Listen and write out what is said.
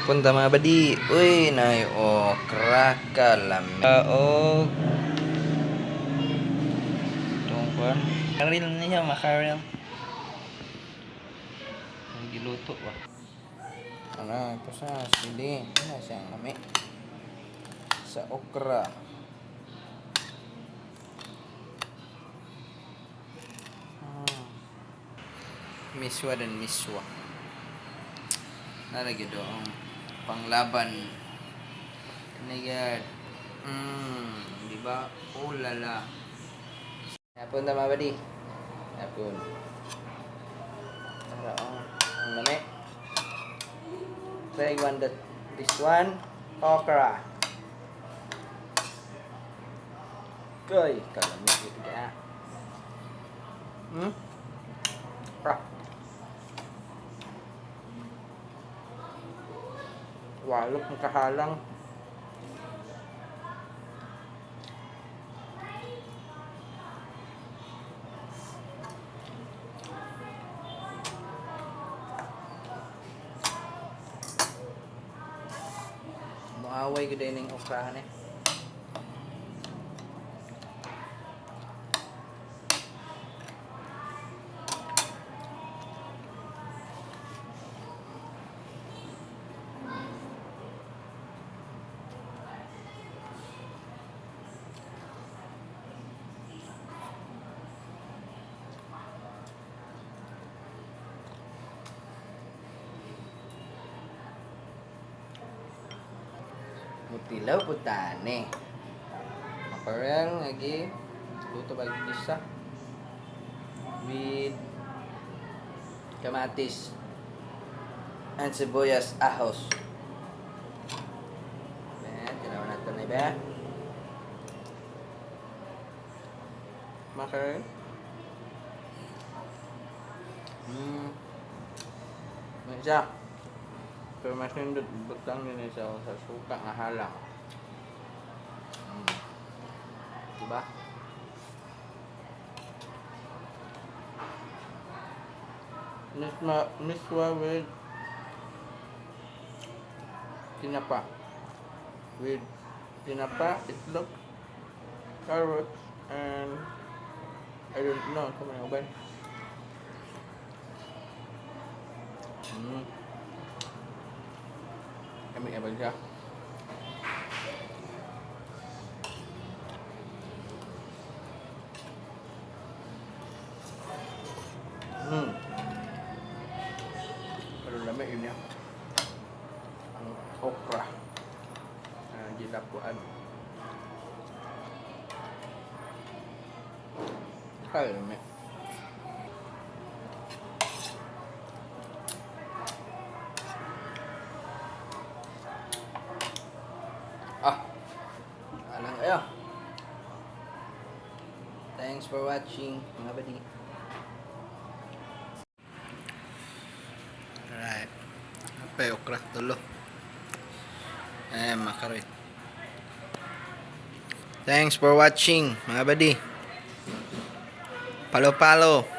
Punta, mga badi. Uy, nay okra kalami. Og itong kwan. Makaril niya, makaril. Ang giluto ba? Ano, ito sa sili. Ano siya ang lami? Sa okra. Ah. Miswa dan miswa. Nalagi doong panglaban. Nigad. Di ba? Oh lala. Hapon ta, mga badi. Hapon. Tara, oh. Ang lami. Try one that this one okra. Kay, kalami ito ka. Ah. Walok ng kahalang. Muaway ko din yung okrahan eh. Mutilaw putane. Makarel ngagi luto ba gisa with kamatis and sibuyas ahos. Ben, tinawan natin na iba. Makarel. May isa. Pero mas nindot, butang din siya sa suka nga halang. Diba? Miswa, miswa with tinapa. With tinapa, itlog, carrots, and I don't know sa mga uban. Kami ba siya? Pero lami yun niya. Ang okra. Gilapuan. Kaya lami. Ah. Alang kayo. Thanks for watching, mga badi. Alright. Ape, okra tulo. Eh, makarit. Thanks for watching, mga badi. Palo-palo.